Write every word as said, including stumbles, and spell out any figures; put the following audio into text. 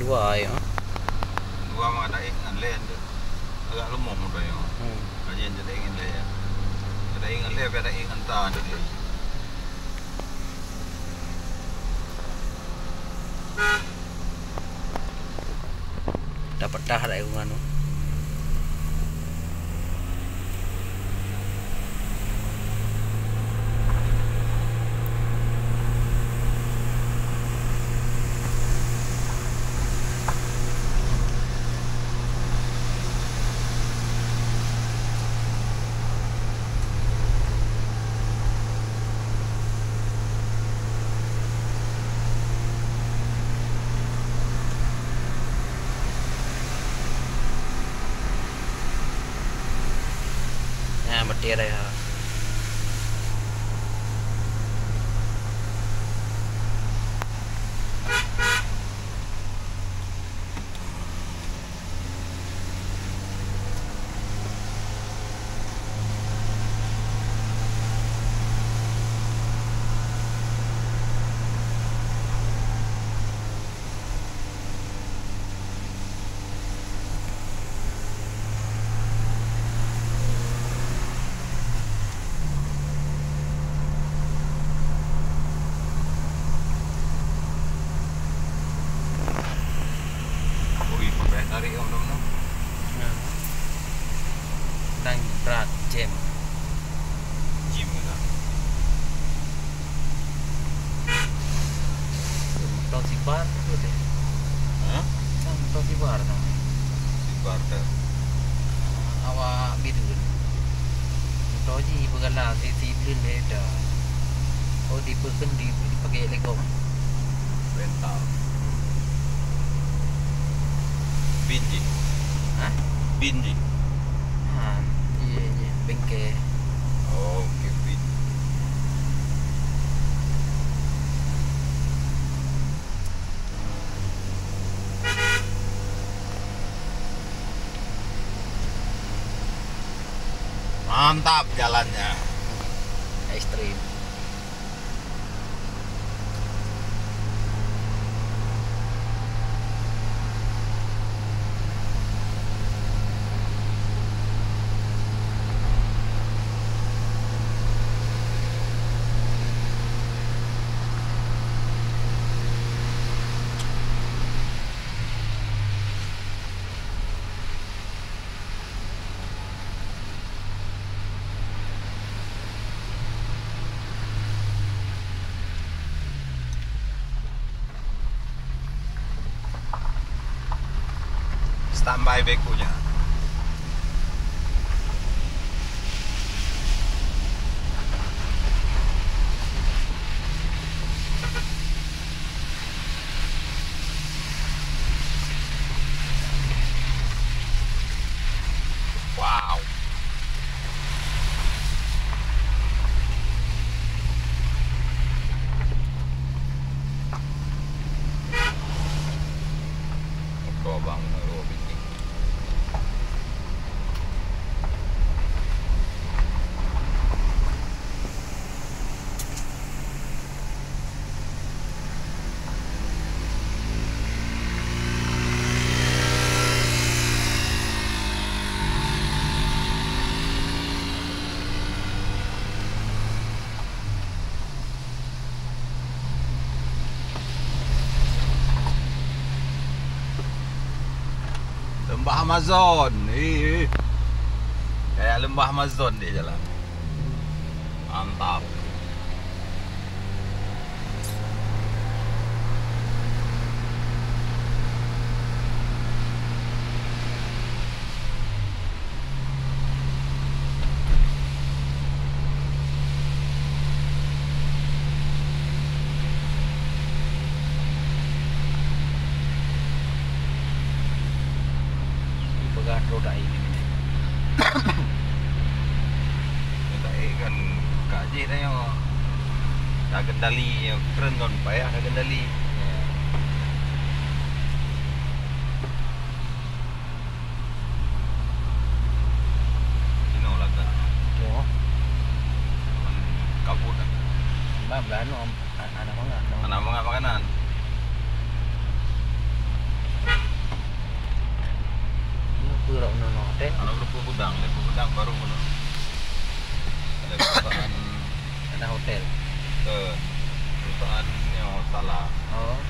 Dua, ya. Dua mah ada ingat lain tu. Agak lemah muda ya. Hmm. Hanya jadi ingin lain. Ada ingat lain, ada ingat tak jadi. Dapat dah ada yang nganu. Nah, mati dah ya. Ui, payah tarék, Om, dong, dong. Nah. Nang brat, jem. Jem ke dah? Moto sibar tu deh. Hah? Kan moto sibar kan? Sibar dah. Awak bidu. Moto ji beugala sisi blin deh dah. Oh, dipeukeun di, dipakai legong. Rental. Bin jih. Hah? Bin jih. Ha, iya, iya, bengke. Oh, oke, bin. Mantap jalannya. Ekstrim. Standby bekunya. Wow. Moto bang, moto bising. Lembah Amazon. Eh, eh. Kayak lembah Amazon dia jalan. Mantap. Peugah droe da'i. Droe da'i kan ka jih tanyoe. Ka kendali, kren ngon payah ka kendali. Ya. Inoe lagak. Yo. Kabut dah. Bang, bang, anu, am-, a-, anak mangat, no. Anak mangat makanan. Peue lom nono hotel? Anak berapa gudang, lepas gudang baru pun. Ada perusahaan, Ada hotel. eh, perusahaan nyoe salah. Oh.